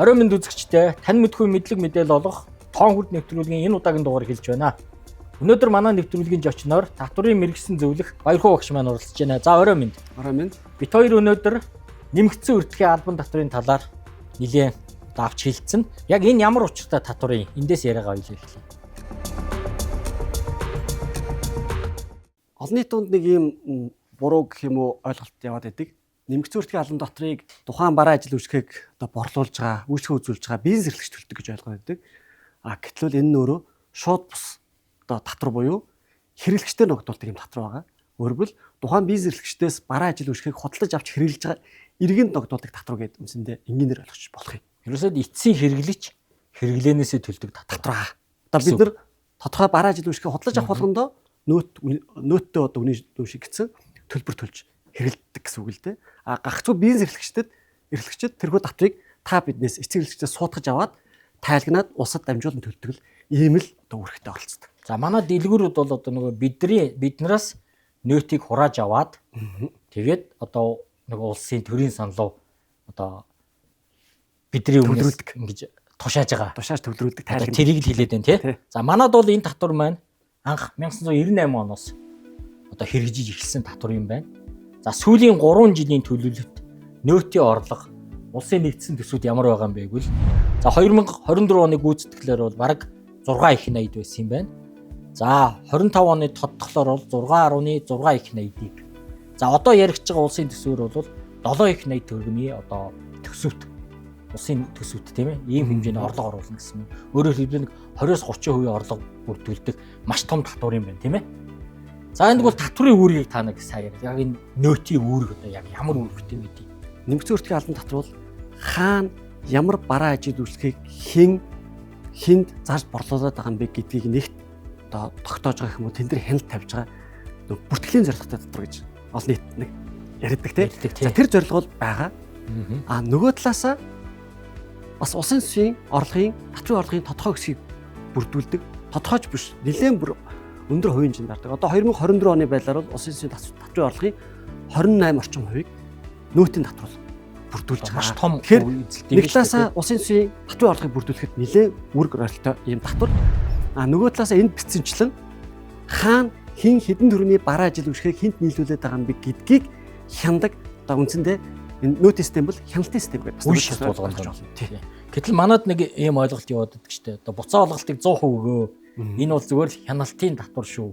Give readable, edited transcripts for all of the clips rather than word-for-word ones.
Орой минь үзэгчтэй тань мэдхүй мэдлэг мэдээлэл олгох тоон хүрд нэвтрүүлгийн энэ удаагийн дугаар хэлж байна. Өнөөдөр манай нэвтрүүлгийн зочноор татварын мэргэсэн зөвлөх Баярхуу багш маань оролцож байна. За орой минь. Орой минь. Бид хоёр өнөөдөр нэмэгдсэн өртгийн албан татварын талаар нэлээд авч хэлцэн. Яг энэ ямар учиртай татварын эндээс яриагаа ойлоо эхлэе. Олонний тунд нэг ийм буруу гэх юм уу ойлголт яваад байдаг. Нэмэгдсэн өртгийн албан татварыг тухайн бараа ажил үйлчлэгийг одоо борлуулж байгаа, үйлчлэг үзүүлж байгаа бизнес эрхлэгч төлдөг гэж ойлгоод байдаг. А гэтэл энэ нь өөрөө шууд бус одоо татвар буюу хэрэглэгчдээр ногдуулдаг юм татвар байгаа. Өөрөлдвөл тухайн бизнес эрхлэгчдээс бараа ажил үйлчлэгийг худалдаж авч хэрэглэж байгаа иргэнд ногдуулдаг татвар гэдэг үндсэндээ энгийнээр ойлгож болох юм. Ерөөсөө эцсийн хэрэглэгч хэрэглээнээсээ төлдөг татвар. Татвар. Одоо бид нар тодорхой бараа ажил үйлчлэгийг худалдаж авах болгондоо нөөттэй одоо үнийн дүн шиг гэсэн төлбөр төлж хэрэглэдэг гэсэн үг л дээ. А гагцхүү бизнес эрхлэгчдэд тэрхүү татварыг та биднээс эцэг эрхлэгчдээс суудгаж аваад тайлгнаад улсад дамжуулан төлдөг л ийм л одоо үүрэгтэй оролцдог. За манай дэлгүүрүүд бол одоо нөгөө биднээс нөөтийг хурааж аваад тэгээд одоо нөгөө улсын төрийн сан руу одоо бидний өмнөөс ингэж тушааж байгаа. Тушааж төвлөрүүлдэг тайлгна. Тэрийг л хэлээд байна тий. За манад бол энэ татвар маань анх 1998 оноос одоо хэрэгжиж эхэлсэн татвар юм байна. За сүүлийн 3 жилийн төлөвлөлт нөөтийн орлого улсын нэгдсэн төсвүүд ямар байгаа юм бэ гэвэл за 2024 оны гүйцэтгэлээр бол бараг 6 их 80 байсан юм байна. За 25 оны тодтолоор бол 6.6 их 80-ыг. За одоо яригдж байгаа улсын төсвөр бол 7 их 80 төгрөгийн одоо төсөвт улсын төсөвт тийм ээ ийм хэмжээний орлого оруулна гэсэн юм. Өөрөөр хэлбэл нэг 20-30% орлого бүрдүүлдэг маш том татвар юм байна тийм ээ. За энд бол татварын үүргийг та нэг сайн яг энэ нөөтийн үүрэг одоо яг ямар үүрэгтэй байдгийг. Нэмэгдсэн өртгийн албан татвар бол хаана ямар бараа ажил үйлчлэгийг хэн хүнд зарж борлуулад байгаа юм бэ гэдгийг нэгт одоо тогтоож байгаа юм уу тэн дээр хяналт тавьж байгаа бүртгэлийн зорилготой татвар гэж олон нийт нэг ярьдаг тийм. За тэр зорилго бол байгаа. А нөгөө талаасаа бас улсын төсвийн орлогын татварын орлогын тодорхой хэсгийг бүрдүүлдэг. Тодорхойч биш нэлээд бүр өндөр хувийн хэмжээнд гардаг. Одоо 2024 оны байдлаар бол улсын төсвийн татварын орлогын 28 орчим хувийг нөөтийн татвар бүрдүүлж байгаа. Маш том эзэлт юм. Нэг талаасаа улсын төсвийн татварын орлогыг бүрдүүлэхэд нэлээд үүрэг ролтой ийм татвар. А нөгөө талаасаа энд бичсэнчлэн хаана хэн хэдэн төгрөгийн бараа ажил үйлчлэгийг хүнд нийлүүлээд байгаа юм бэ гэдгийг хяндаг. Одоо үндсэндээ энэ нөөтийн систем бол хяналтын систем гэдэг бас үе шат болгоно байна. Гэтэл манад нэг ийм ойлголт яваад байдаг шүү дээ. Одоо буцаа олголтыг 100% өгөө. Энэ бол зүгээр л хяналтын татвар шүү.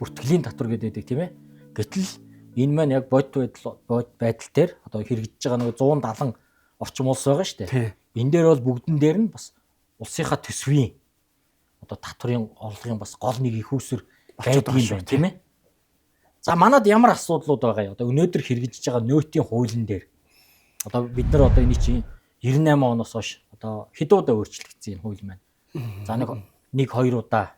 Бүртгэлийн татвар гэдэг тийм ээ. Гэтэл энэ маань яг бодит байдал дээр одоо хэрэгжиж байгаа нэг 170 орчим улс байгаа шүү дээ. Энэ дээр бол бүгдэн дээр нь бас улсынхаа төсвийн одоо татварын орлогын бас гол нэг их үүсвэр байдаг юм байна тийм ээ. За манад ямар асуудлууд байгаа юм? Одоо өнөөдөр хэрэгжиж байгаа нөөтийн хуулийн дээр одоо бид нар одоо энэ чинь 98 оноос хойш одоо хэд удаа өөрчлөгдсөн энэ хууль маань. За нэг хоёр удаа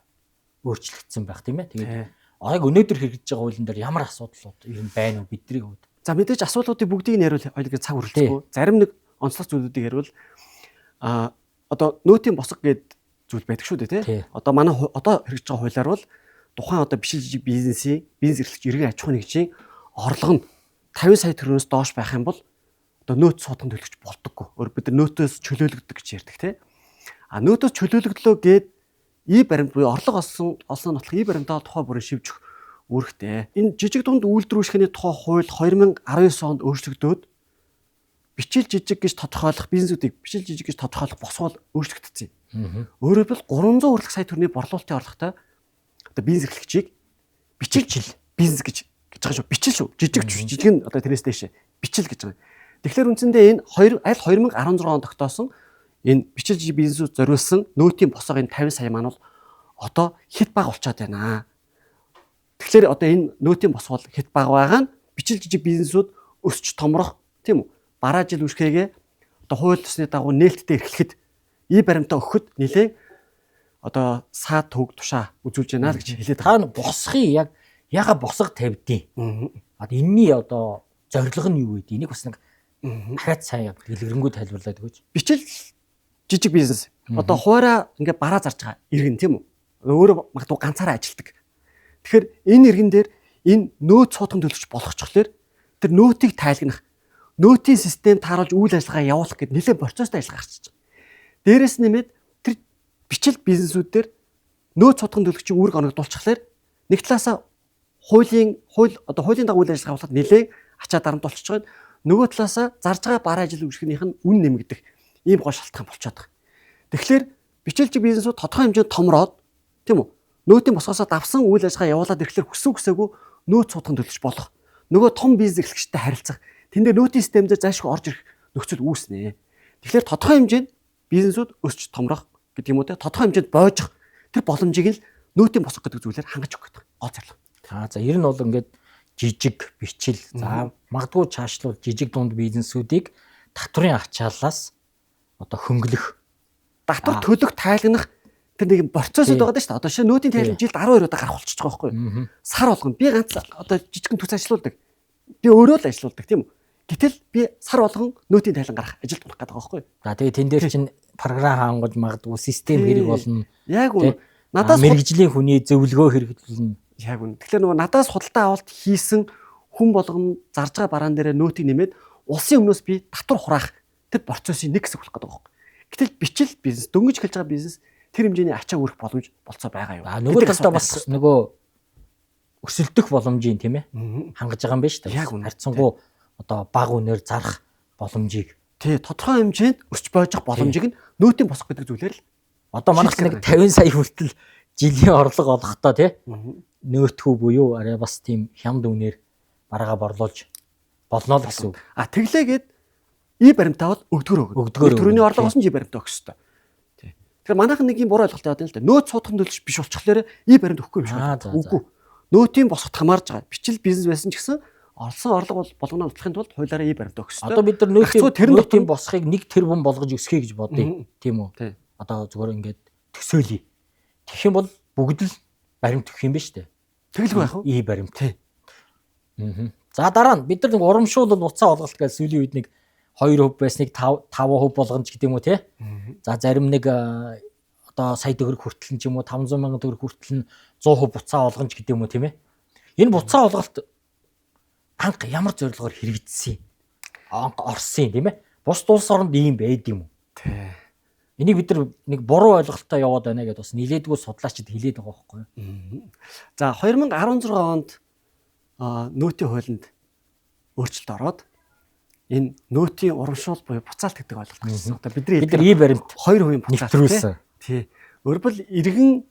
өөрчлөгдсөн байх тийм ээ. Тэгээд яг өнөөдөр хэрэгжиж байгаа хуулийн дээр ямар асуудлууд ер нь байна уу бидний хувьд? За мэдээж асуудлуудыг бүгдийг нь яриул хоёулыг цаг хүрэлцэхгүй. Зарим нэг онцлог зүйлүүдийг яриул а одоо нөөтийн босго гэдэг зүйл байдаг шүү дээ тий. Одоо манай одоо хэрэгжиж байгаа хуулиар бол тухайн одоо бичил жижиг бизнесийн бизнес эрхлэгч иргэн аж ахуйн нэгжийн орлого нь 50 сая төгрөгөөс доош байх юм бол одоо нөөц суудхан төлөгч болдоггүй. Өөр бид нар нөөтөөс чөлөөлөгддөг гэж ярьдаг тий. А нөөтөөс чөлөөлөгдлөө гээд и баримт буюу орлого олсон нотлох и баримтаа тухай бүрэн шивжих үүрэгтэй. Энэ жижиг дунд үйлдвэрлэхний тухай хууль 2019 онд өөрчлөгдөөд бичил жижиг гэж тодорхойлох бизнесүүдийг бичил жижиг гэж тодорхойлох босгол өөрчлөгдсөн юм. Өөрөөр хэлбэл 300 хүртэлх сая төгрөгийн борлуулалтын орлоготой одоо бизнес эрхлэгчийг бичил бизнес гэж байгаа шүү. Бичил шүү. Жижиг жижиг нь одоо тэрнээс дээшээ бичил гэж байгаа. Тэгэхээр үндсэндээ энэ аль 2016 онд тогтоосон энэ бичил жижиг бизнесүүд зориулсан нөөтийн босго энэ 50 сая маань бол одоо хэд бага болчиход байна. Тэгэхээр одоо энэ нөөтийн босго бол хэд бага байгаа нь бичил жижиг бизнесүүд өсч томрох тийм үү? Бараа жил үйлчлэгээ одоо хууль ёсны дагуу нээлттэй эрхлэхэд и баримтаа өгөхөд нэлээд одоо саад төг тушаа үзүүлж байна л гэж хэлээд байгаа. Та босхыг яг яга босго тавьдیں۔ А энэний одоо зорилго нь юу вэ? Энийг бас нэг дахиад сайн дэлгэрэнгүй тайлбарлаад өгөөч. Бичил жижиг бизнес. Одоо хуваараа ингээ бараа зарж байгаа иргэн тийм үү? Өөрөө магадгүй ганцаараа ажилтдаг. Тэгэхээр энэ иргэн дээр энэ нөөц суудхан төлөгч болгочихлоор тэр нөөтийг тайлгнах, нөөтийн систем тааруулж үйл ажиллагаа явуулах гэд нэлээд процесстэй ажиллагаа гарчиж байгаа. Дээрээс нэмээд тэр бичил бизнесүүд дээр нөөц суудхан төлөгчийн үүрэг оногдуулчихлаар нэг талаасаа хуулийн дагуу үйл ажиллагаа явуулахад нэлээд ачаа дарамт болчихж байгаа. Нөгөө талаасаа зарж байгаа бараа ажил үйлчлэгнийх нь үн нэмэгдэх ийм гол шалтгаан болчиход байгаа. Тэгэхээр бичээлжиг бизнесүүд тодорхой хэмжээнд томроод, тийм үү? Нөөтийн босгосоо давсан үйл ажиллагаа явуулаад ирэхлээр хүссэн хүсээгүй нөөц суудхан төлөгч болох. Нөгөө том бизнес эрхлэгчтэй харилцах. Тэн дээр нөөтийн систем дээр зайлшгүй орж ирэх нөхцөл үүснэ. Тэгэхээр тодорхой хэмжээнд бизнесүүд өсч томрох гэдэг юм уу те, тодорхой хэмжээнд боожих тэр боломжийг л нөөтийн босго гэдэг зүйлээр хангаж өгөх гэдэг гол зорилго. За ер нь бол ингээд жижиг бичил, за магадгүй чаашлуул жижиг дунд бизнесүүдийг татврын ачааллаас одоо хөнгөлөх, татвар төлөх, тайлгнах тэр нэг процессууд байгаа шүү дээ. Одоо шинэ нөөтийн тайлан жилд 12 удаа гарах болчихж байгаа байхгүй юу? Сар болгоно. Би ганц одоо жижигхэн төс ажилуулдаг. Би өөрөө л ажилуулдаг, тийм үү? Гэтэл би сар болгон нөөтийн тайлан гарах ажилд унах гэдэг байгаа байхгүй юу? За тэгээ тэн дээр чинь програм хангаж магадгүй систем хэрэг болно. Яг үнэ. Надаас мэргэжлийн хүний зөвлөгөө хэрэглэнэ. Яг үнэ. Тэгэхээр нөгөө надаас худалдаа авалт хийсэн хүн болгон зарж байгаа бараан дээрээ нөөтийг нэмээд улсын өмнөөс би татвар хураах тэр процессын нэг хэсэг болох гэдэг байгаа байхгүй. Гэтэл бичил бизнес, дөнгөж эхэлж байгаа бизнес тэр хэмжээний ачаа өрөх боломж болцоо байгаа юу? Нөгөө талдаа бас нөгөө өсөлдөх боломжийг, тийм ээ, хангаж байгаа юм байна шүү дээ. Харьцангуй одоо бага үнээр зарах боломжийг. Тий, тодорхой хэмжээнд өсч боожих боломжийг нь нөөтийн босго гэдэг зүйлээр л одоо манайх нэг 50 сая хүртэл жилийн орлого олохдоо, тий, нөөтхүү буюу арай бас тийм хямд үнээр бараагаа борлуулж болно л гэсэн үг. А тэглээгээд и баримтаа бол өгдгөр өгнө. Төрөний орлогоос нь и баримтаа өгөх ёстой. Тий. Тэгэхээр манайхан нэг юм буруу ойлголт яваад байна л да. Нөөц суудхан төлөж биш болчихлоор и баримт өгөхгүй юм шиг байна. Үгүй. Нөөтийн босгот хамаарж байгаа. Бичил бизнес байсан ч гэсэн олсон орлого бол болгоноо нотлохын тулд хуулиараа и баримт өгөх ёстой. Одоо бид нар нөөтийн босхийг 1 тэрбум болгож өсгөе гэж бодъё. Тийм үү? Одоо зүгээр ингээд төсөөлье. Тэгэх юм бол бүгд л баримт өгөх юм байна шүү дээ. Тэгэлгүй байх уу? И баримт. Тий. За дараа нь бид нар нэг урамшуулал буцаа олголт гэж сүүлийн үед нэг 2% байсныг 5% болгоно ч гэдэг юм уу, тий? За зарим нэг одоо сая төгрөг хүртэл нь ч юм уу 500 мянган төгрөг хүртэл нь 100% буцаа олгоно ч гэдэг юм уу, тийм ээ? Энэ буцаа олголт анх ямар зорилгоор хэрэгжсэн юм? Анх орсон юм, тийм ээ? Бус улс оронд ийм байд юм уу? Тий. Энийг бид нар нэг буруу ойлголттой яваад байна гэдээ бас нилээдгүй судлаачид хэлээд байгаа байхгүй юу? За 2016 онд нөөтийн хуулинд өөрчлөлт ороод энэ нөөтийн урамшуул буюу буцаалт гэдэг ойлголт гарсан. Одоо бид нар и баримт 2% буцаалт тий. Өөрөлдвөл иргэн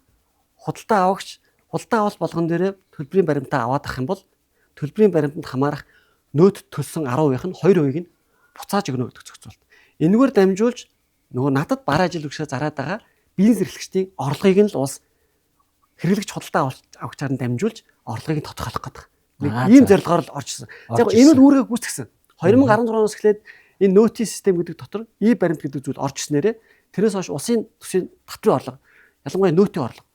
худалдаа авагч худалдаа авалт болгон дээрээ төлбөрийн баримтаа аваад ах юм бол төлбөрийн баримтанд хамаарах нөөт төлсөн 10% нь 2%-ийг нь буцааж өгнө гэдэг зохицуулт. Энэгээр дамжуулж нөгөө надад бараа ажил өгшөө зараад байгаа бизнес эрхлэгчдийн орлогыг нь л улс хэрэглэгч худалдаа авагчаар нь дамжуулж орлогыг нь тодорхойлох гэдэг. Нэг ийм зорилгоор л орж ирсэн. За яг энэ бол үүргээ гүйцэтгсэн. 2016 оноос эхлээд энэ нөөтийн систем гэдэг дотор и баримт гэдэг зүйл орж ирснээрээ тэрээс хойш улсын төсвийн татврын орлого, ялангуяа нөөтийн орлого.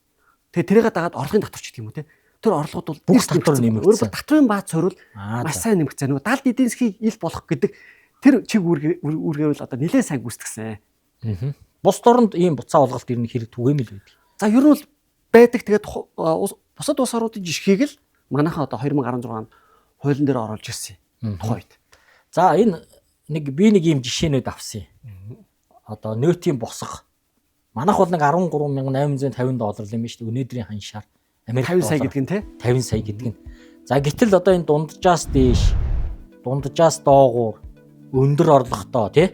Тэгээ тэрийг дагаад орлогын татварч гэдэг юм уу те. Тэр орлогод бол бүх татвар нэмэгдсэн. Өөрөөр татврын бааз суурил маш сайн нэмэгдсэн. Нөгөө далд эдийн засгийг ил болох гэдэг тэр чиг үүргээр бол одоо нэлээд сайн гүйцэтгсэн. Бусд оронд ийм буцаа олголт ер нь хэрэг түгээмэл байдаг. За ер нь бол байдаг. Тэгээд бусад улс орнуудын жишгийг л манайхан одоо 2016 онд хуулийн дээр оруулж ирсэн тухайн үед. За энэ нэг би нэг ийм жишээнүүд авсан юм. Одоо нөөтийн босго. Манайх бол нэг 13,850 доллар юм биш үү? Өнөөдрийн ханшаар Америк 50 сая гэдэг нь те 50 сая гэдэг нь. За гэтэл одоо энэ дунджаас дээш, дунджаас доогуур өндөр орлоготой те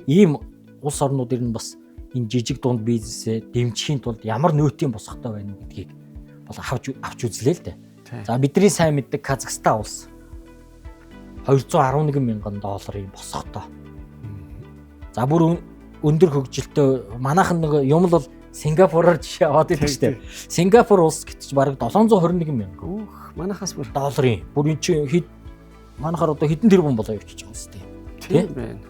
ийм улс орнууд ер нь бас энэ жижиг дунд бизнесээ дэмжихийн тулд ямар нөөтийн босготой байна гэдгийг бол авч үзлээ л дээ. За бидний сайн мэддэг Казахстан улс 211 мянган долларын босготой. За бүр өндөр хөгжилтэй манайхан нэг юм л бол Сингапураар жишээ аваад идэв шүү дээ. Сингапур улс гэж бараг 721 мянга. Өөх манайхаас бүр долларын. Бүр эн чинь хэд манайхаар одоо хэдэн тэрбум болоо явчихж байгаа юм шүү дээ. Тийм байна.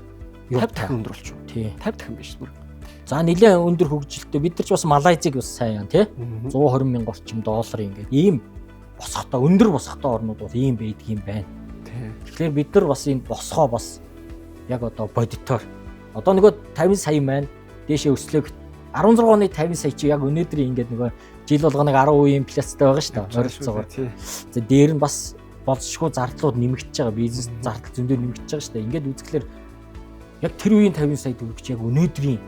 50 дахин өндөр болчих. Тий. 50 дахин биш бүр. За нэлээд өндөр хөгжилтэй. Бид нар ч бас Малайзыг бас сайн тий. 120 мянга орчим доллар ингээд ийм босготой өндөр босготой орнууд бол ийм байдаг юм байна. Тий. Тэгэхээр бид нар бас энэ босгоо бас яг одоо бодитоор одоо нөгөө 50 сая маань дээшээ өслөө 16 оны 50 сая чи яг өнөөдрийн ингээд нөгөө жил болгоног 10% инфляцтай байгаа шүү дээ. Ойролцоогоор. За дээр нь бас болцсошгүй зардлууд нэмэгдэж байгаа. Бизнес зардал зөндөө нэмэгдэж байгаа шүү дээ. Ингээд үзэхлээр яг тэр үеийн 50 сая төгрөг чи яг өнөөдрийн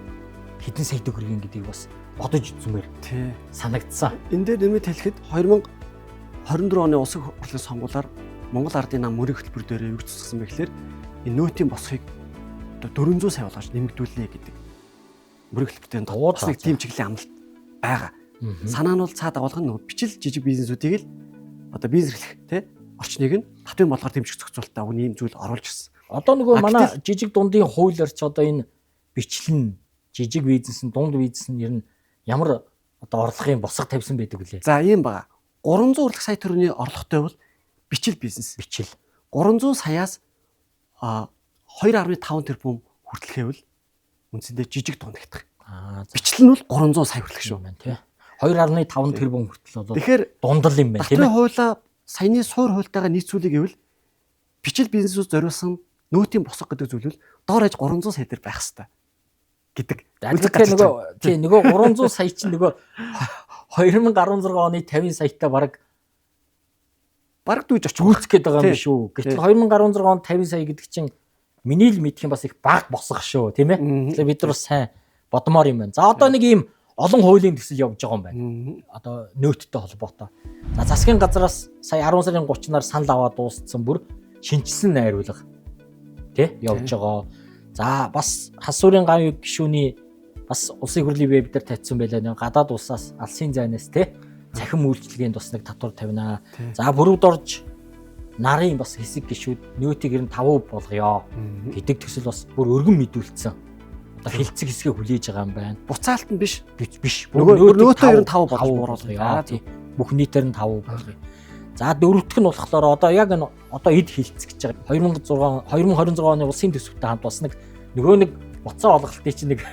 хэдэн сая төгрөгийн гэдгийг бас бодож үзмээр санагдсан. Энэ дээр нэмээд хэлэхэд 2024 оны улсын хурлын сонгуулиар Монгол Ардын нам мөрийн хөтөлбөр дээр юу цэцсэн бэ гэхээр энэ нөөтийн босхийг одоо 400 сая болгож нэмэгдүүлнэ гэдэг мөрийн хөтөлбөртөө бас нэг тийм чиглэлийн амлалт байгаа. Санаа нь бол цаа дагуулга нь бичил жижиг бизнесүүдийг л одоо бизнес эрхлэх тий орчныг нь татвын бодлогоор дэмжих зохицуултаа үний ийм зүйл оруулж ирсэн. Одоо нөгөө манай жижиг дундын хуулиар ч одоо энэ бичлэн нь жижиг бизнес нь дунд бизнес нь ер нь ямар одоо орлогын босго тавьсан байдаг вүлээ? За ийм байгаа. 300 урлаг сая төгрөгийн орлоготой бол бичил бизнес. Бичил. 300 саяас 2.5 тэрбум хүртэлхэвэл үндсэндээ жижиг дунд гэх. Бичлэл нь бол 300 сая хүртэлх шүү. Байна тий. 2.5 тэрбум хүртэл бол тэгэхээр дундал юм байна тийм ээ. Татврын хуулиа саяны суур хуультайгаа нийцүүлэх гэвэл бичил бизнесүүд зориулсан нөөтийн босго гэдэг зүйл бол доор хаяж 300 сая дээр байх хэвээр гэдэг. Тэгэхээр нөгөө тий нөгөө 300 сая чинь нөгөө 2016 оны 50 саятай бараг дүүж очих гүйцэх гээд байгаа юм биш үү. Гэтэл 2016 онд 50 сая гэдэг чинь миний л мэдх юм бас их бага босго шүү, тийм ээ. Тэгэхээр бид нар бас сайн бодмоор юм байна. За одоо нэг ийм олон хуулийн төсөл явж байгаа юм байна. Одоо нөөттэй холбоотой. За засгийн газраас сая 10 сарын 30-наар санал аваад дууссан бүр шинжилсэн найруулга тий явж байгаа. За бас хас сүрийн гавь гишүүний бас улсын хурлын веб дээр тавьсан байлаа. Гадаад улсаас алсын зайнаас тий цахим үйлчилгээнд бас нэг татвар тавина. За бүрүүд орж нарын бас хэсэг гишүүд нөөтийг ер нь 5% болгоё гэдэг төсөл бас бүр өргөн мэдүүлсэн. Одоо хилцэг хэсгээ хүлээж байгаа юм байна. Буцаалт нь биш. Биш. Нөгөө нөөтөө ер нь 5 болгож бууруулъя. Бүх нийтээр нь 5% болгоё. За дөрөвдөх нь болохоор одоо яг энэ одоо эд хилцэж байгаа. 2026 оны улсын төсөвтэй хамт бас нэг нөгөө нэг буцаа олголтыг чинь нэг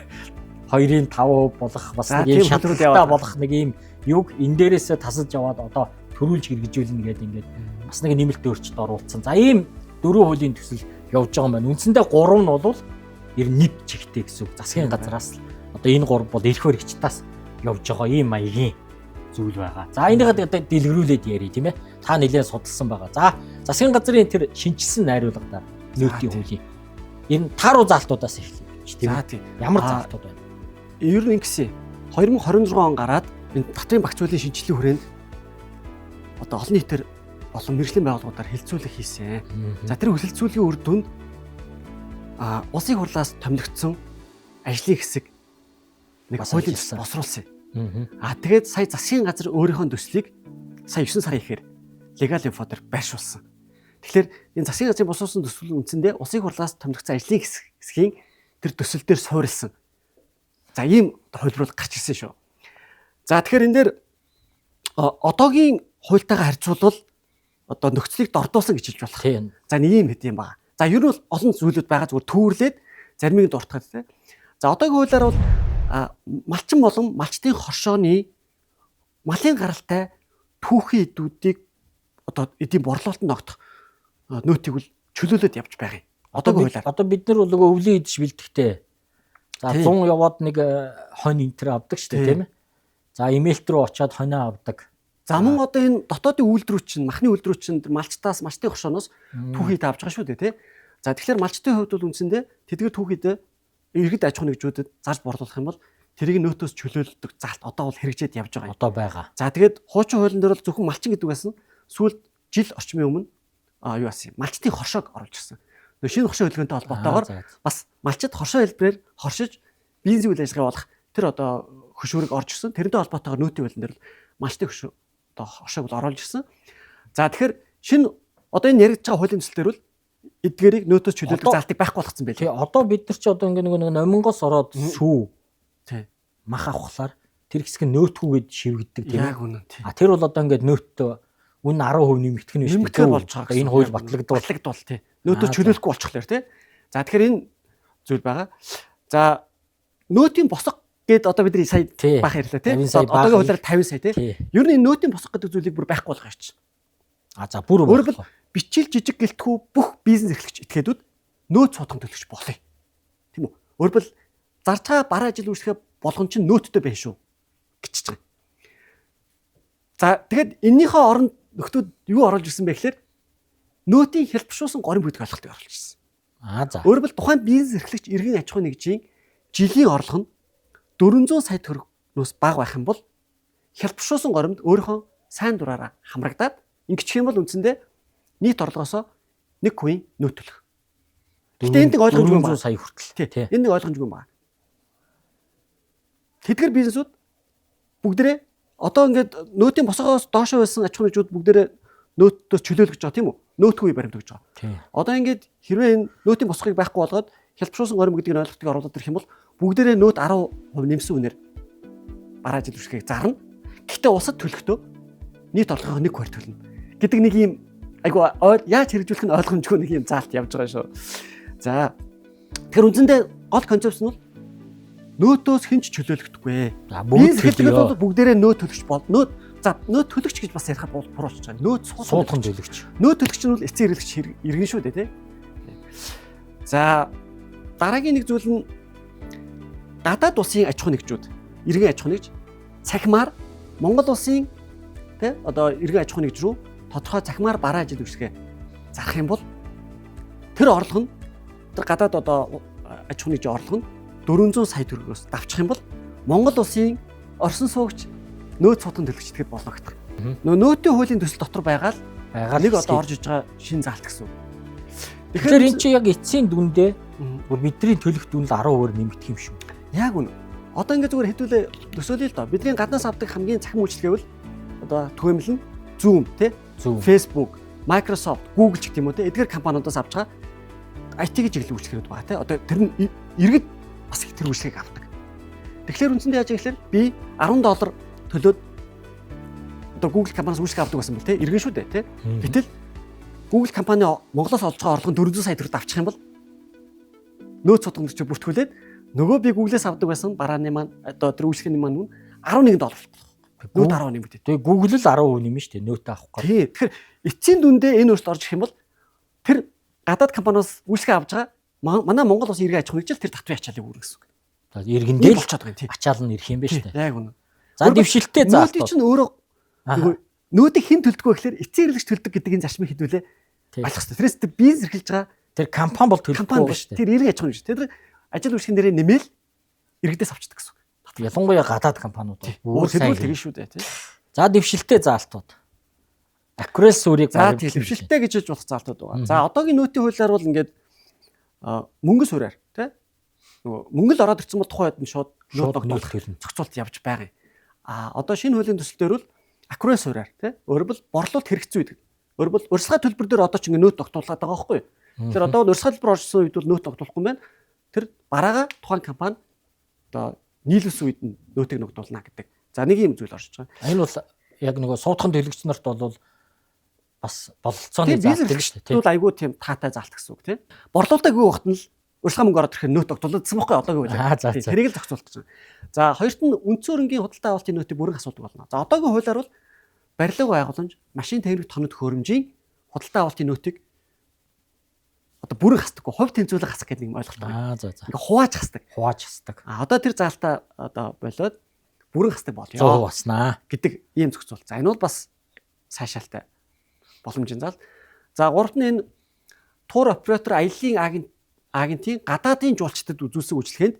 2-ын 5% болох бас нэг ийм шатлалтай болох нэг ийм юг энэ дээрээсээ тасалж яваад одоо төрүүлж хэрэгжүүлнэ гэдэг ингээд бас нэг нэмэлт өөрчлөлт оруулсан. За ийм дөрвөн хуулийн төсөл явж байгаа юм байна. Үндсэндээ 3 нь бол ер нь нэг чигтэй гэсэн үг. Засгийн газраас одоо энэ 3 бол эрх баригчдаас явж байгаа ийм маягийн зүйл байгаа. За энийгээ дэлгэрүүлээд ярий тийм ээ. Та нэлээд судалсан байгаа. За засгийн газрын тэр шинжилсэн найруулгадаар нөөтийн хуулийн энэ тааруу заалтуудаас эхлэв тийм ээ. Ямар заалтууд байна? Ер нь ингэсэн 2026 он гараад энэ татврын багц хуулийн шинжиллийн хүрээнд одоо олон нийтээр олон мэргэжлийн байгууллагуудаар хилцүүлэг хийсэн. За тэр хилцүүлгийн үр дүнд улсын хурлаас томилогдсон ажлын хэсэг нэг хуулийн төсөл босруулсан. Тэгээд сая засгийн газар өөрийнхөө төслийг сая 9 сарын ихээр легал инфо дээр байршуулсан. Тэгэхээр энэ засгийн газрын босруулсан төсөл үндсэндээ улсын хурлаас томилогдсон ажлын хэсгийн тэр төсөл дээр суурилсан. За ийм хувилбар гарч ирсэн шүү. За тэгэхээр энэ дээр одоогийн хуультайгаа харьцуулбал одоо нөхцөлийг дордуулсан гэж хэлж болох. За нэг юм хэд юм байна. За ер нь бол олон зүйлүүд байгаа, зүгээр түүрлээд заримыг дуртахад тийм. За одоогийн хуулиар бол малчин болон малчдын хоршооны малын гаралтай түүхийн эдүүдийг одоо эдийн борлуулалтанд огтох нөөтийг бол чөлөөлөд явж байгаа юм. Одоогийн хуулиар. Одоо бид нар бол нөгөө өвлийн идэж бэлтгэхдээ за 100 яваад нэг хонь энтер авдаг шүү дээ тийм ээ. За имэйл рүү очиад хонио авдаг. За мөн одоо энэ дотоодын үйлдвэрүүд чинь, махны үйлдвэрүүд чинь малчтаас, малчдын хошооноос түүхийд авч байгаа шүү дээ тий. За тэгэхээр малчдын хувьд бол үндсэндээ тэдгээр түүхийд иргэд аж ахуйн нэгжүүдэд зарж борлуулах юм бол тэрийг нөөтөөс чөлөөлдөг залт одоо бол хэрэгжээд явж байгаа юм. Одоо байгаа. За тэгээд хуучин хуулийн дээр бол зөвхөн малчин гэдэг байсан. Сүүлд жил орчмын өмнө юу асан юм? Малчдын хоршоог оруулж ирсэн. Нөө шинэ хоршоо хөдөлгөөнтэй холбоотойгоор бас малчид хоршоо хэлбэрээр хоршиж бензин үйл ажиллагаа болох тэр одоо хөшүүрэг орж ирсэн. Тэрнтэй холбоотойгоор нөөтийн хуулийн дээр бол малчдын хөшөө одоо хоршоог бол оруулж ирсэн. За тэгэхээр шинэ одоо энэ яригдж байгаа хуулийн төсөл дээр бол эдгээрийг нөөтөөс чөлөөлөх залтыг байхгүй болгоцсон байлээ. Тий, одоо бид нар чи одоо ингээ нөгөө номингоос ороод сүү. Тий. Мах авахлаар тэр хэсэг нь нөөтгүүгээд шивгддэг тийм ээ. Яг үнэн тий. А тэр бол одоо ингээд нөөттэй үн 10% нэмэгдэх нь биш. Нэмэгдэхээр болж байгаа. Энэ хууль батлагдвал батлагдвал тий. Нөөтөөс чөлөөлөхгүй болчихлоор тий. За тэгэхээр энэ зүйл байгаа. За нөөтийн босго гээд одоо бидний сая бах ярьлаа тий. Одоогийн хуулиар 50 сая тий. Ер нь энэ нөөтийн босго гэдэг зүйлийг бүр байхгүй болгох юм чи. А за бүр өөрөлд бичил жижиг гэлтгүү бүх бизнес эрхлэгч этгээдүүд нөөц суудхан төлөгч болъё. Тийм үү? Өөрөлд зарж байгаа бараа ажил үйлчлэгээ болгон чинь нөөттэй байх шүү гэчихэж байгаа. За тэгэхэд эннийхээ оронд нөхдүүд юу оруулж ирсэн бэ гэхээр нөөтийн хялбаршуулсан горын бүдэг ойлголтыг оруулж ирсэн. А за. Өөрөлд тухайн бизнес эрхлэгч иргэн аж ахуйн нэгжийн жилийн орлого нь 400 сая төгрөгнөөс бага байх юм бол хялбаршуулсан горимд өөрийнхөө сайн дураараа хамрагдаад ингэчих юм бол үндсэндээ нийт орлогоосоо 1% нөөт төлөх. Гэхдээ энд нэг ойлгомжгүй байна. 400 сая хүртэл. Тий. Энэ нэг ойлгомжгүй байна. Тэдгэр бизнесүүд бүгдээрээ одоо ингээд нөөтийн босгоос доошоо байсан аж ахуйн нэгжүүд бүгдээрээ нөөтөөс чөлөөлөж байгаа тийм үү? Нөөтгүй баримт өгж байгаа. Одоо ингээд хэрвээ энэ нөөтийн босгыг байхгүй болгоод хялбаршуулсан горим гэдэг нь ойлголтыг оруулаад ирэх юм бол бүгдээрээ нөөт 10% нэмсэн үнээр бараа ажил үйлчлэгийг зарна. Гэхдээ улсад төлөхдөө нийт орлогын 1% төлнө гэдэг нэг юм айгу яаж хэрэгжүүлэх нь ойлгомжгүй нэг юм заалт явж байгаа шүү. За тэгэхээр үндсэндээ гол концепц нь бол нөөтөөс хэн ч чөлөөлөгдөхгүй. Бүгд төлөв. Бол бүгдээрээ нөөт төлөгч бол нөөт за нөөт төлөгч гэж бас ярихад бол буруу болчих байгаа. Нөөт суулган төлөгч. Нөөт төлөгч нь бол эцсийн хэрэглэгч иргэн шүү дээ, тий. За дараагийн нэг зүйл нь гадаад улсын аж ахуйн нэгжүүд, иргэн аж ахуйн нэгж цахимаар Монгол улсын тий одоо иргэн аж ахуйн нэгж рүү тодорхой цахимаар бараа ажил үйлчлэгээ зарах юм бол тэр орлого нь тэр гадаад одоо аж ахуйн нэгжийн орлого нь 400 сая төгрөгөөс давчих юм бол Монгол улсын орсон суугч нөөц суудхан төлөгч тэгэхэд болно гэдэг. Нөө нөөтийн хуулийн төсөл дотор байгаа л нэг одоо орж иж байгаа шин заалт гэсэн. Тэгэхээр эн чинь яг эцсийн дүндээ бүр бидний төлөх дүн л 10% нэмэгдэх юм шүү. Яг үнэ. Одоо ингээд зүгээр хэдүүлээ төсөөлье л доо. Бидний гаднаас авдаг хамгийн цахим үйлчилгээ бол одоо түгээмэл нь Zoom тий, Facebook, Microsoft, Google ч гэх юм уу тий. Эдгээр компаниудаас авч байгаа IT-ийн чиглэлийн үйлчилгээнүүд байгаа тий. Одоо тэр нь иргэд бас их тэр үйлчилгээг авдаг. Тэгэхээр үндсэндээ яаж гэхээр би $10 төлөөд одоо Google компаниас үйлчилгээ авдаг байсан бол тий, иргэн шүү дээ тий. Гэтэл Google компани Монголоос олж байгаа орлого нь 400 сая төгрөг авчих юм бол нөөц судгамж бүртгүүлээд нөгөө би Google-ээс авдаг байсан барааны маань одоо тэр үйлчилгээний маань үн $11 болох. Нөөт 10 нэмэгдээ. Тэгээ Google л 10% нэмнэ шүү дээ нөөтөө авах гол. Тий. Тэгэхээр эцсийн дүндээ энэ өөрчлөлт орж ирэх юм бол тэр гадаад компаниас үйлчилгээ авч байгаа манай Монгол улсын иргэн аж ахуйн нэгж л тэр татварын ачаалыг үүрнэ гэсэн үг. За иргэндээ л болчиход байгаа юм тий. Ачаал нь ирэх юм байна шүү дээ. Яг үнэ. За дэвшилттэй заалт. Нөөтийг чинь өөрөө нөгөө нөөтийг хэн төлдөг вэ гэхээр эцсийн хэрэглэгч төлдөг гэдэг энэ зарчмыг хэдүүлээ ойлгох хэрэгтэй. Тэрээс тэр бизнес эрхэлж байгаа тэр компани бол төлөхгүй байгаа шүү дээ. Тэр иргэн аж ахуйн нэгж. Тэр ажил үйлчлэгэн дээрээ нэмэл иргэдээс авчдаг гэсэн үг. Ялангуяа гадаад компаниуд бол өөр тэгэн шүү дээ тий. За дэвшилттэй заалтууд. Аккурэл суурийг баримтлах. За дэвшилттэй гэж хэлж болох заалтууд байгаа. За одоогийн нөөтийн хуулиар бол ингээд мөнгө суурьаар тий. Нөгөө мөнгө л ороод ирсэн бол тухайн үед нь шууд нөөт төлнө. Зохицуулт явж байгаа юм. А одоо шинэ хуулийн төсөл дээр бол аккурэл суурьаар тий. Өөрөөр хэлбэл борлуулалт хэрэгцээ үед. Өөрөөр хэлбэл урьдчилгаа төлбөр дээр одоо ч ингээд нөөт тогтуулаад байгаа байхгүй юу? Тэгэхээр одоо бол урьдчилгаа төлбөр орсон үед бол нөөт тогтуулахгүй юм байна. Тэр бараагаа тухайн компани одоо нийлүүлсэн үед нь нөөтийг ногдуулна гэдэг. За нэг юм зүйл орж байгаа. Энэ бол яг нөгөө суудхан төлөгч нарт бол бас бололцооны заалт шүү дээ. Тэгвэл айгүй тийм таатай заалт гэсэн үг тийм. Борлуулалтаа үгүй багт нь л урьдчилгаа мөнгө ороод ирэхээр нөөт тогтуулсан байхгүй одоогийн хуулиар. Тэрийг л зохицуулах гэж байна. За хоёрт нь үндсэн хөрөнгийн худалдаа авалтын нөөтийг бүрэн асуудаг болно. За одоогийн хуулиар бол барилга байгууламж, машин техник тоног төхөөрөмжийн худалдаа авалтын нөөтийг одоо бүрэн хасдаггүй, хувь тэнцвүүлэг хасах гэдэг нэг ойлголт байна. За. Ингээ хувааж хасдаг. Хувааж хасдаг. А одоо тэр заалтаа одоо болоод бүрэн хасдаг болёо. 100% баснаа гэдэг ийм зохицуул. За энэ бол бас сайшаалтай боломжийн заал. За гуравт нь энэ тур оператор аяллаа агентийн гадаадын жуулчдад үзүүлсэн үйлчилгээнд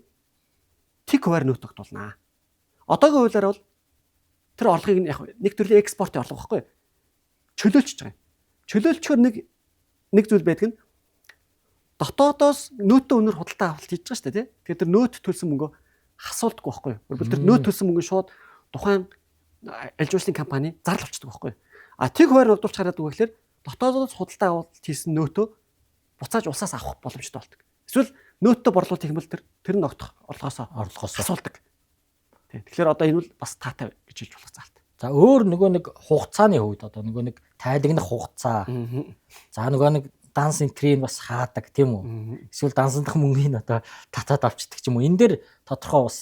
тэг хувиар нөөт тогтуулнаа. Одоогийн хуулиар бол тэр орлогыг яг нэг төрлийн экспортын орлого байхгүй юу? Чөлөөлчихөж байгаа юм. Чөлөөлчхөөр нэг зүйл байдаг нь дотоодоос нөөтөө өнөр худалдаа авалт хийж байгаа шүү дээ тий. Тэгэхээр тэр нөөт төлсөн мөнгөө хасуулдаггүй байхгүй юу? Өөрөлд тэр нөөт төлсөн мөнгө шууд тухайн аль жуулчлалын компани зардал болчихдог байхгүй юу? А тэг хувиар ногдуулж хараад үг гэхээр дотоодоос худалдаа авалт хийсэн нөөтөө буцааж улсаас авах боломжтой болдог. Эсвэл нөөтөө борлуулалт хийх юм бол тэр нь ногдох орлогоосоо асуулдаг. Тий. Тэгэхээр одоо энэ бол бас таатай гэж хэлж болох заалт. За өөр нөгөө нэг хугацааны хувьд одоо нөгөө нэг тайлагнах хугацаа. За нөгөө нэг данс энтрийг бас хаадаг тийм үү? Эсвэл дансандах мөнгийг одоо татаад авчдаг ч юм уу. Энэ дээр тодорхой бас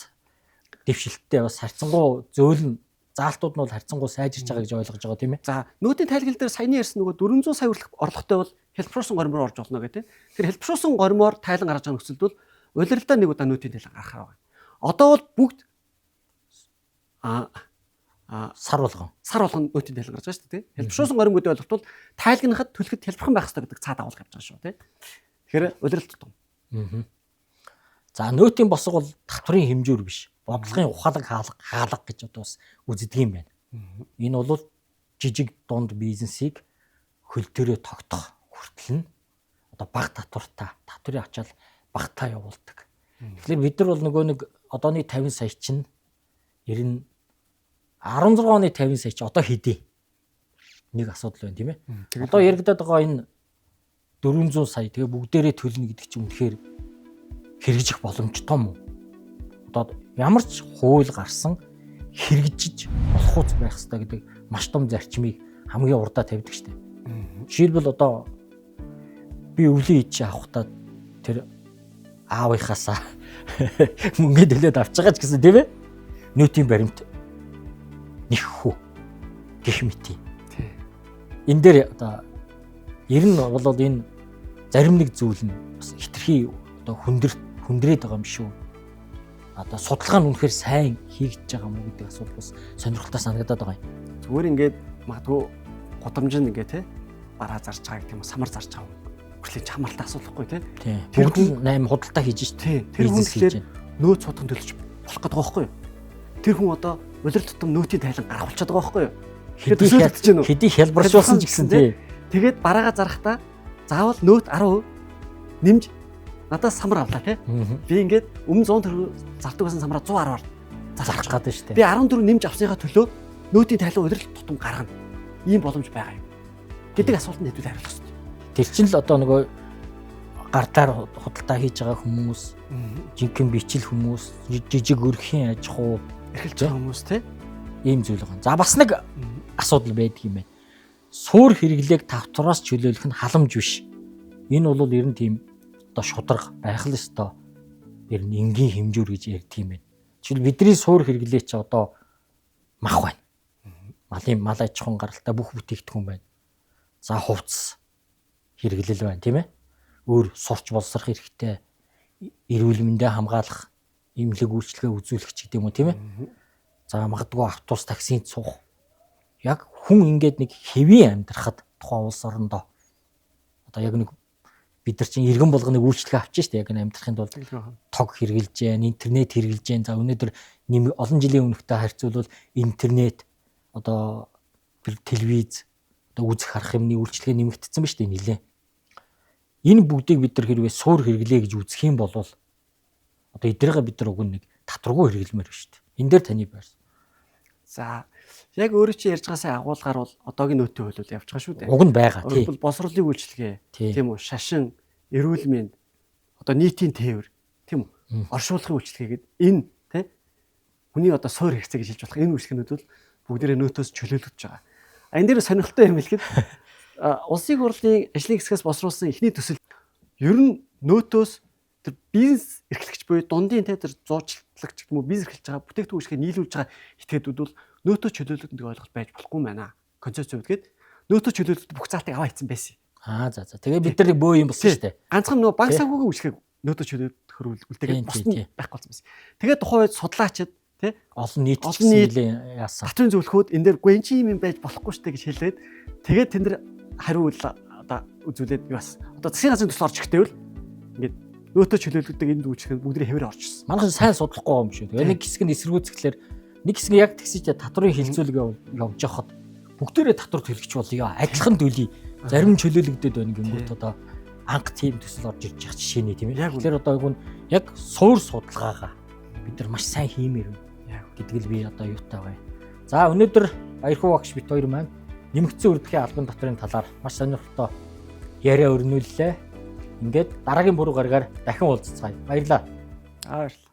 дэвшилттэй бас харьцангуй зөөлн заалтууд нь бол харьцангуй сайжирч байгаа гэж ойлгож байгаа тийм ээ. За нөөтийн тайлгал дээр саяны ярьсан нөгөө 400 сая хүртэлх орлоготой бол хялбаршуулсан горимоор орж болно гэдэг. Тэр хялбаршуулсан горимоор тайлан гаргаж байгаа нөхцөлд бол улиралдаа нэг удаа нөөтийн тайлан гаргахаар байгаа. Одоо бол бүгд сар болгон нөөтийн тайлан гарч байгаа шүү дээ. Хялбаршуулсан горим гэдэг ойлголт бол тайлгнахад төлөхөд хялбархан байх хэрэгтэй гэдэг цаад агуулга явж байгаа шүү дээ. Тэгэхээр улирал тутам. За нөөтийн босго бол татврын хэмжүүр биш. Бодлогын ухаалаг хаалга гэж одоо бас үздэг юм байна. Энэ бол жижиг дунд бизнесийг хөл дээрээ тогтох хүртэл нь одоо бага татвартай, татврын ачаал багтаа явуулдаг. Тэгэхээр бид нар бол нөгөө нэг одооны 50 сая чинь ер нь 16 оны 50 сая чи одоо хэдий? Нэг асуудал байна, тийм ээ. Одоо яригадаад байгаа энэ 400 сая тэгээ бүгдээрээ төлнө гэдэг чинь үнэхээр хэрэгжих боломжтой юм уу? Одоо ямар ч хууль гарсан хэрэгжиж болох үз байх ёстой гэдэг маш том зарчмыг хамгийн урдаа тавьдаг штеп. Жишээлбэл одоо би өвлийн ид чи авахдаа тэр аавынхаасаа мөнгө төлөөд авч байгаа ч гэсэн, тийм ээ. Нөөтийн баримт нэххүү гэх мэт. Энэ дээр одоо ер нь бол энэ зарим нэг зүйл нь бас хитрхи одоо хүндрээд байгаа юм шүү. Одоо судалгаа нь үнэхээр сайн хийгдэж байгаа юм уу гэдэг асуулт бас сонирхолтой санагдаад байгаа юм. Зүгээр ингээд магадгүй гудамж нь ингээд те бараа зарж байгаа гэх юм уу, самар зарж байгаа юм. Хүртэл чамралтай асуулахгүй те. Тэр хүн 8 худалдаа хийж шít. Тэр хүн тэгэхээр нөөц судган төлж болох гэдэг байгаа байхгүй юу? Тэр хүн одоо улирал тутам нөөтийн тайлан гарах болчиход байгаа байхгүй юу? Хэдий хялбаршуулсан ч гэсэн тий. Тэгээд бараагаа зарахтаа заавал нөөт 10% нэмж надаас самар авлаа тий. Би ингээд өмнө 100 төгрөг зардаг байсан самараа 110-аар зарах гэдэг шүү дээ. Би 14 нэмж авсныхаа төлөө нөөтийн тайлан улирал тутам гаргана. Ийм боломж байгаа юм гэдэг асуултанд хэдүүл хариулах хэрэгтэй. Тэр чинь л одоо нөгөө гардаар худалдаа хийж байгаа хүмүүс, жинхэнэ бичил хүмүүс, жижиг өрхийн аж ахуй эрхэлж байгаа хүмүүс тий. Ийм зүйл байгаа. За бас нэг асуудал байдаг юм байна. Суур хэрэглээг татвараас чөлөөлөх нь халамж биш. Энэ бол ер нь тийм одоо шударга байх л ёстой. Ер нь энгийн хэмжүүр гэж ярьдаг юм байна. Жишээл бидний суур хэрэглээ чи одоо мах байна. Малын мал аж ахуйн гаралтай бүх бүтээгдэхүүн байна. За хувцас хэрэглэл байна, тийм ээ. Өөр сурч боловсрох хэрэгтэй, эрүүл мэндээ хамгаалах, эмнэлэг үйлчилгээ үзүүлэх ч гэдэг юм уу, тийм ээ. За магадгүй автобус, таксинд суух. Яг хүн ингээд нэг хэвийн амьдрахад тухайн улс орондоо одоо яг нэг бид нар чинь иргэн болгоныг үйлчилгээ авч штэ яг энэ амьдрахын тулд тог хэрэглэж जैन, интернет хэрэглэж जैन. За өнөөдөр олон жилийн өмнөхтэй харьцуулбал интернет одоо телевиз одоо үзэх харах юмны үйлчилгээ нэмэгдсэн ба штэ нэлээ. Энэ бүгдийг бид нар хэрвээ суур хэрэглээ гэж үзэх юм бол одоо эдрэгээ бид нар уг нь нэг татваргүй хэрэглэмээр байна штэ. Энэ дээр таны байр. За яг өөрөө чи ярьж байгаасаа агуулгаар бол одоогийн нөөтийн хууль бол явж байгаа шүү дээ. Уг нь байгаа тий. Бол боловсролын үйлчилгээ, тийм үү, шашин, эрүүл мэнд, одоо нийтийн тээвэр, тийм үү, оршуулгын үйлчилгээ гэдэг энэ тий хүний одоо суур хэрэгцээ гэж хэлж болох энэ үйлчилгээнүүд бол бүгдээрээ нөөтөөс чөлөөлөгдөж байгаа. Энэ дээр сонирхолтой юм хэлэхэд улсын хурлын ажлын хэсгээс боловсруулсан эхний төсөл ер нь нөөтөөс тэр бизнес эрхлэгч буюу дундын тэр зуучлагч гэх юм уу бизнес эрхэлж байгаа бүтээгдэхүүн үйлчилгээ нийлүүлж байгаа этгээдүүд бол нөөтөө чөлөөлөгдөн гэдэг ойлголт байж болохгүй байна. Концепц үүдгээд нөөтөө чөлөөлөгдөн бүх заалтыг аваа хийсэн байсан. Аа за за. Тэгээ бид нар бөө юм болсон шүү дээ. Ганцхан нөгөө банк санхүүгийн үйлчилгээг нөөтөө чөлөөлөхөр үлдээгээд бус нь байхгүй болсон байсан. Тэгээ тухайн үед судлаачид тий олон нийт нэлээ яасан. Татврын зөвлөхөд энэ дээр үгүй эн чинь юм байж болохгүй шүү дээ гэж хэлээд тэгээд тэн дээр хариу одоо үзүүлээд юу бас одоо засгийн газрын төсөл орж ирэхдээ л ингээд нөөтөө чөлөөлөгдөг энэ үйлчлэг бүгдээ хэвээр орчихсон. Манайхан сайн судлахгүй юм шүү. Тэгээ нэг хэсэг нь эсэргүүцэхлээр нэг хэсэг нь яг тэгсэж татврын хилцүүлэг явж байхад бүгдээрээ татвар төлөгч болъё. Адилхан төлөе. Зарим нь чөлөөлөгдөд байна гингүүт одоо анх тийм төсөл орж ирж байгаа жишээ нэ тийм ээ. Тэгэхээр одоо яг суур судалгаагаа бид нар маш сайн хиймээр байна гэдэг л би одоо юутай байгаа юм. За өнөөдөр Баярхүү багш бит хоёр маань нэмэгдсэн үрдлийн албан татврын талаар маш сонирхолтой яриа өрнүүллээ. Ингээд дараагийн бүрүү гаргаар дахин уулзцгаая. Баярлалаа. Баярлалаа.